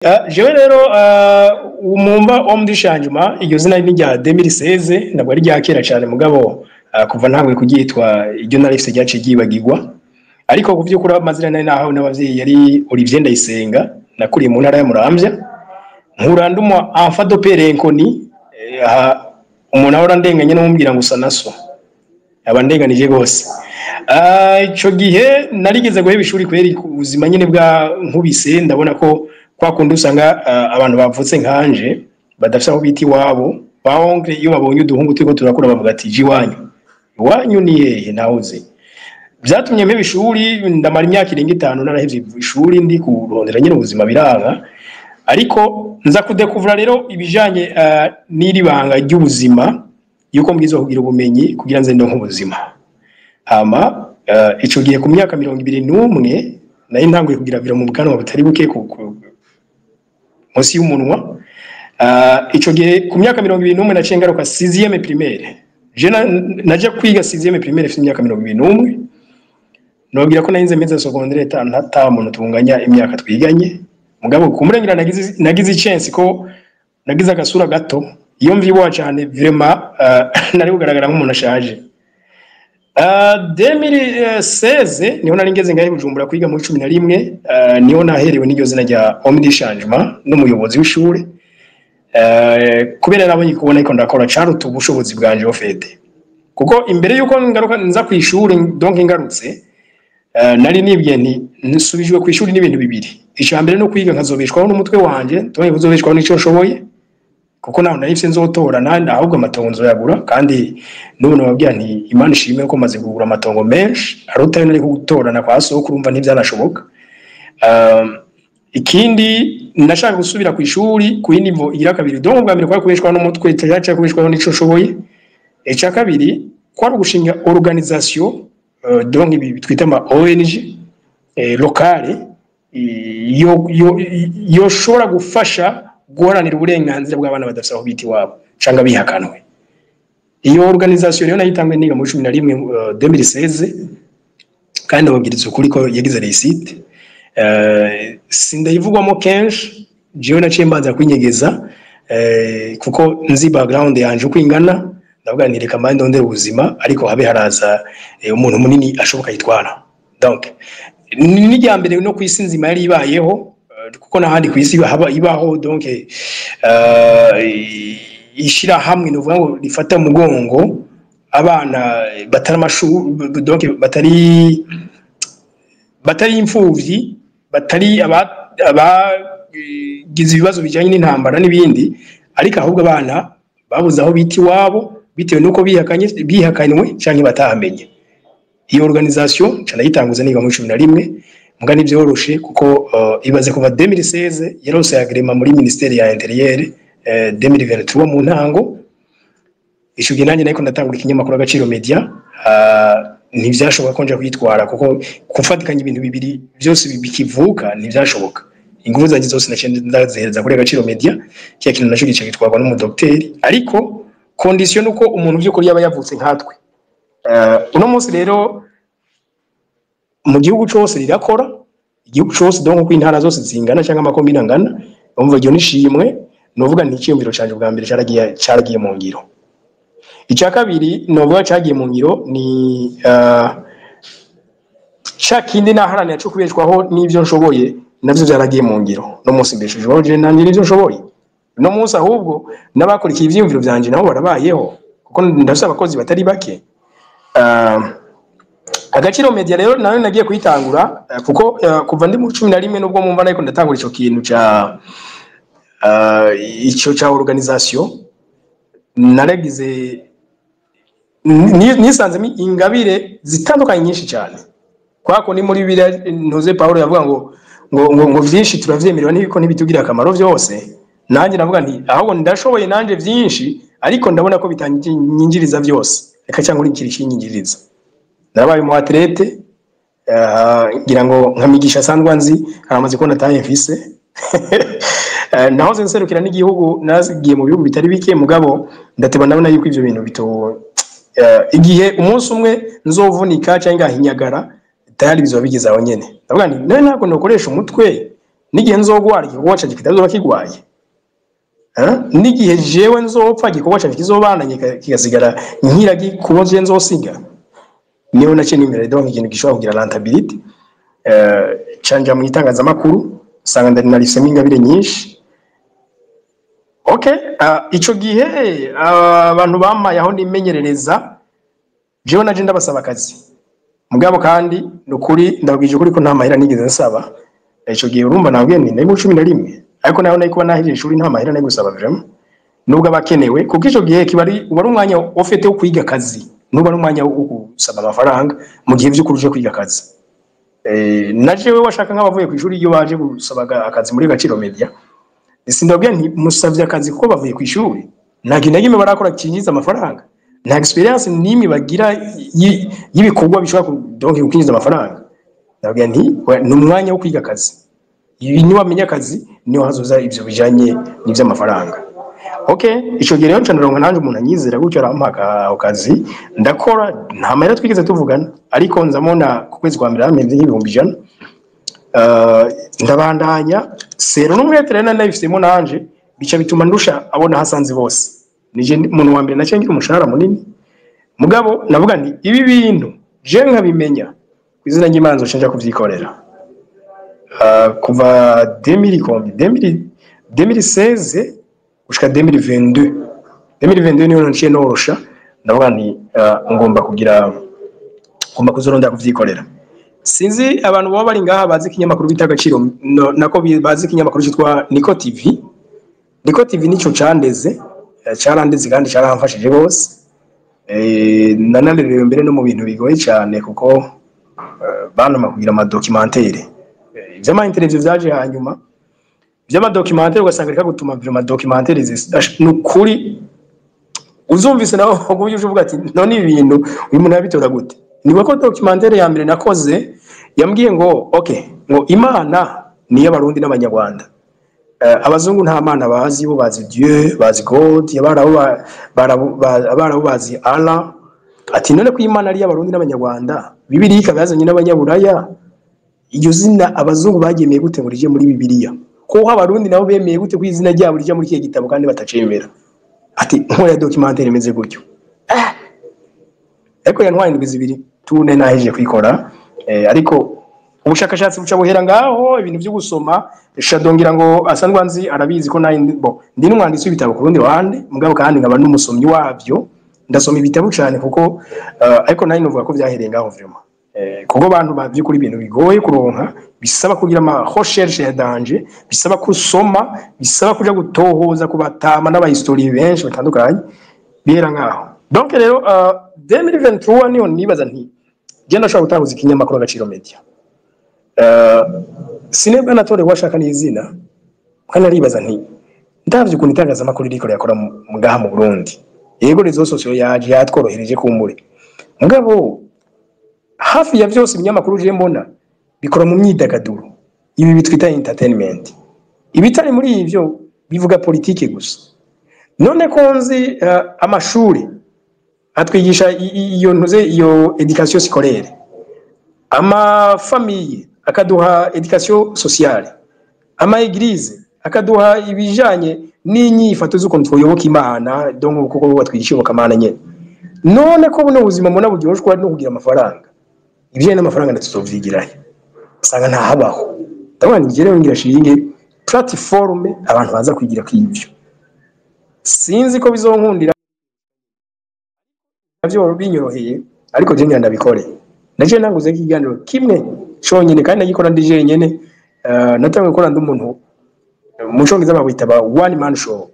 Jewe rero umumva homme du changement, iryo zina ni rya 2016, ntabwo ari rya kera cyane, mugabo kuva ntabwo kuryitwa iryo narifise ryaciye ryibagirwa. Ariko ku vy'ukuri amazina nari nahawe n'abavyeyi yari Olivier Ndayisenga. Nakuriye mu ntara ya Muramvya, nkura ndi umu enfant de père inconnu. Umuntu ahora ndenganye n'umubwira ngo usa na so, aba ndenganije gose. Ico gihe narigeze guheba ishuri kweri, ubuzima nyene bwa nkubise. Ndabona ko kwa kundi usanga abantu bavutse nkanje badafise aho bita iwabo, ba oncle iyo babonye uduhungu turiko turakura bavuga ati: "Je iwanyu, iwanyu ni hehe?" Ntawuzi. Vyatumye mpeba ishuri, ndamara imyaka irenga 5 narahevye ishuri, ndi kurondera nyene ubuzima, biranga. Ariko nza kudekuvura rero ibijanye n'iri banga ry'ubuzima, yuko mbwirizwa kugira ubumenyi kugira nze ndonke ubuzima. Hama ico gihe ku myaka 21 nari ntanguye kugira vira mu bwanwa butari buke munsi y'umunwa. Ico gihe ku myaka 21 naciye ngaruka sixième primaire. Je naje kwiga sixième primaire mfite imyaka 21. Nobwira ko narinze mpeza secondaire ata muntu tunganya imyaka twiganye. Mugabo kumurengera nagize chance ko nagize agasura gato. Iyo mvyibuha cyane, vraiment nari kugaragara nk'umuntu ashaje. 2016 niho nari ngeze ngahe Bujumbura kwiga muri 11, niho naherewe n'iryo zina rya homme du changement n'umuyobozi w'ishure, kubera nabonye kubona ko ndakora caruta ubushobozi bwanje au fait. Kuko imbere yuko ngaruka nza ku ishuri, donc ngarutse, nari nibwiye nti nsubijwe ku ishuri n'ibintu bibiri. Icya mbere no kwiga nkazobeshwaho n'umutwe wanje, donc kuzobeshwaho n'ico nshoboye, kuko naho nari mfise nzotora nandi, ahubwo amatongo nzoyagura. Kandi n'ubu nababwira nti Imana ishimwe ko maze kugura amatongo menshi aruta ayo nari gutorana kwa sokuru, urumva ntivyanashoboka. Ikindi nashaka gusubira ku ishuri ku yindi mvo igira kabiri. Donc ubwa mbere kwari kubeshwaho n'umutwe, cyangwa kubeshwaho n'ico nshoboye. Icya kabiri kwari ugushinga organisation, donc ibi twita ama ONG locale yo yoshobora gufasha guharanira uburenganzira bw'abana badafite aho bita iwabo cyangwa bihakanwe. Iyo organisation rero nayitanguye niga muri 11, 2016, kandi ndababwiriza ukuri ko yagize réussite. Sindayivugwamo kenshi jewe, naciye mbanza kwinyegeza, kuko nzi background yanje uko ingana. Ndavuga nti reka mbanze ndondere ubuzima, ariko habe haraza umuntu munini ashoboka yitwara. Donc ni n'irya mbere no ku isi nzima yari ibayeho, kuko n'ahandi ku isi haba ibaho. Donc ishirahamwe novuga ngo rifata umugongo abana batari amashuri, donc batari imfuvyi, batari abagize ibibazo bijyanye n'intambara n'ibindi, ariko ahubwo abana babuze aho bita iwabo bitewe n'uko bihakanye, bihakanywe cyangwa batahamenye. Iyo organisation nca ndayitanguza niga muri 11. Muga ntibyoroshe, kuko ibaze kuva 2016 yarose agrément muri ministère ya intérieur, 2023 mu ntango. Ico gihe nanjye nariko ndatangura ikinyamakuru Agaciro Media. Ntivyashoboka ko nja kwitwara, kuko gufatikanya ibintu bibiri byose bikivuka ntivyashoboka. Ingufu zanjye zose naciye ndazihereza kuri Agaciro Media. Kiya kintu naco gica gitwarwa n'umudokiteri, ariko condition nuko umuntu vy'ukuri yaba yavutse nkatwe. Uno munsi rero mu gihugu cose rirakora, igihugu cose, donc uko intara zose zingana cyangwa amakomine angana. Umva, iryo nishimwe novuga nti iciyumviro canje bwa mbere caragiye mu ngiro. Icya kabiri novuga cyagiye mu ngiro ni ca kindi naharanira cyo kubeshwaho n'ivyo nshoboye, navyo vyaragiye mu ngiro. No munsi mbeshejweho je nanje n'ivyo nshoboye. No munsi ahubwo n'abakurikiye ivyiyumviro vyanje nabo barabayeho, kuko ndafise abakozi batari bake. Agaciro Media rero nayo nagiye kuyitangura kuko kuva ndi mu 11, nubwo mumva nariko ndatangura ico kintu ca ico ca organisation, naragize nisanzemo ingabire zitandukanye nyinshi cyane. Kwako ni muri biriya ntuze Paulo yavuga ngo vyinshi turavyemerewe ntibiko ntibitugira akamaro vyose. Nanjye navuga nti ahubwo ndashoboye nanje vyinshi, ariko ndabona ko bitanyinjiriza vyose, reka cyangwa urikira ikinyinjiriza. Narabaye mu athlète, ngira ngo nka Migisha asanzwe nzi aramaze kubona taille mfise. Nahoze nserukira n'igihugu, naragiye mu bihugu bitari bike, mugabo ndateba ndabona yuko ivyo bintu bito igihe umunsi umwe nzovunika cyangwa ngahinyagara, tayari bizoba bigeze aho nyene. Ndavuga nti none ntabwo nokoresha umutwe. N'igihe nzogwara, igikorwa canje kitazoba kigwaye. N'igihe jewe nzopfa, igikorwa canje kizobandanye, kigasigara nkiragi kubo je nzosiga. Niho naciye nimera donc ikintu gishobora kugira rentabilité, canja mu itangazamakuru, usanga ndari narifisemo ingabire nyinshi. Okay, ico gihe abantu bampaye aho nimenyerereza, jewe naje ndabasaba akazi. Mugabo kandi nukuri ndabwije ukuri ko nta mahera nigeze nsaba. Ico gihe urumva nabwiye nti nari mu 11, ariko naho nari kuba nahejeje ishuri, nta mahera nari gusaba vraiment, nubwo abakenewe, kuko ico gihe kiba ari uba ari umwanya ufite wo kwiga akazi, nuba ari umwanya wo gusaba amafaranga mu gihe vy'ukuri uje kwiga akazi. Na jewe washaka nk'abavuye ku ishuri, iyo baje gusaba akazi muri Gaciro Media, sindabwiye nti musavye akazi kuko bavuye ku ishuri, nta kintu na kimwe barakora kinjiza amafaranga, nta expérience n'imwe bagira y'ibikorwa bishobora donc kwinjiza amafaranga. Ndababwira nti ni umwanya wo kwiga akazi, ibi niwamenya akazi niho hazoza ivyo bijanye n'ivy'amafaranga. Okay, ico gihe rero nca ndaronka nanje umuntu anyizera gutyo, arampa ako kazi, ndakora, nta mahera twigeze tuvugana, ariko nzamona ku kwezi kwa mbere yampemvye nk'ibihumbi 100. Ndabandanya sero n'umwete rero nari nabifisemo nanje, bica bituma ndusha abo nahasanze bose. Nije umuntu wa mbere naciye ngira umushahara munini. Mugabo navuga nti ibi bintu je nkabimenya, ku izina ry'Imana nzoca nja kuvyikorera. Kuva 2000 kombi 2000 2016 gushika 2022, 2022 niho naciye norosha, ndavuga nti ngomba kugira, ngomba kuzorondera kuvyikorera. Sinzi abantu baba bari ngaha bazi ikinyamakuru bita Agaciro, no, nako bazi ikinyamakuru cyitwa Niko TV. Niko TV nico candeze, carandeze kandi caramfashije gose. Nanarerewe mbere no mu bintu bigoye cyane, kuko bantuma kugira ama documentaire. Ivy'ama interview vyaje hanyuma, ivy'ama documentaire ugasanga reka gutuma ama documentaire nukuri uzumvise nawe kuburyo uvuga ati none ibi bintu uyu muntu yabitora gute? Niba ko documentaire ya mbere nakoze yambwiye ngo okay, ngo Imana ni iy'Abarundi n'Abanyarwanda. Abazungu nta mana bazi, bo bazi Dieu, bazi God, abarabu abarabu bazi Allah. Ati none ko Imana ari iy'Abarundi n'Abanyarwanda, Bibiliya ikaba yazanye n'Abanyaburaya, iryo zina abazungu bagemeye gute ngo rije muri Bibiliya? Ko Abarundi nabo bemeye gute ko izina ryabo rija muri kihe gitabo kandi batacemera? Ati nkora documentaire imeze gutyo. Ariko yantwaye indwi 2 tune nahejeje kwikora. Ariko ubushakashatsi buca buhera ngaho, ibintu byo gusoma. Shadongira ngo asanzwe anzi arabizi ko nayi bo ndi n'umwanditsi w'ibitabo ku rundi ruhande, mugabo kandi nkaba n'umusomyi wabyo, ndasoma ibitabo cyane kuko ariko nayi nuvuga ko byahereye ngaho vraiment. Kuko abantu bavyukuri ibintu bigoye kuronka, bisaba kugira ama recherche ya danger, bisaba kusoma, bisaba kuja gutohoza kubatama n'abahistori benshi batandukanye, bihera ngaho. Donc rero 2023 niho nibaza nti je ndashobora gutanguza ikinyamakuru Agaciro Media. Sinebwa natore washaka n'izina, kandi aribaza nti ndavye ukuntu itangazamakuru ririko rirakora ngaha mu Burundi. Yego, réseaux sociaux yaje yatworohereje kumbure, mugabo hafi ya vyose ibinyamakuru je mbona bikora mu myidagaduro, ibi bitwita entertainment. Ibitari muri ivyo bivuga politike gusa. None ko nzi amashuri atwigisha iyo ntuze, iyo éducation scolaire, ama famille akaduha éducation sociale, ama église akaduha ibijanye n'inyifato z'ukuntu twoyoboka Imana, donc kuko batwigisha iyobokamana nyene, none ko buno buzima mbona buryoshwa no kugira amafaranga, ibijanye n'amafaranga ntituzovyigirahe? Usanga ntahabaho. Ndabona ni rero ngira shinge plateforme abantu baza kwigira kw'ivyo. Sinzi ko bizonkundira navyo binyoroheye, ariko je ngira ndabikore. Naje nanguze ikiganiro kimwe conyene kandi nagikora ndi jenyene. Natangiye gukora ndi umuntu, mu congereza bawita ba one man show.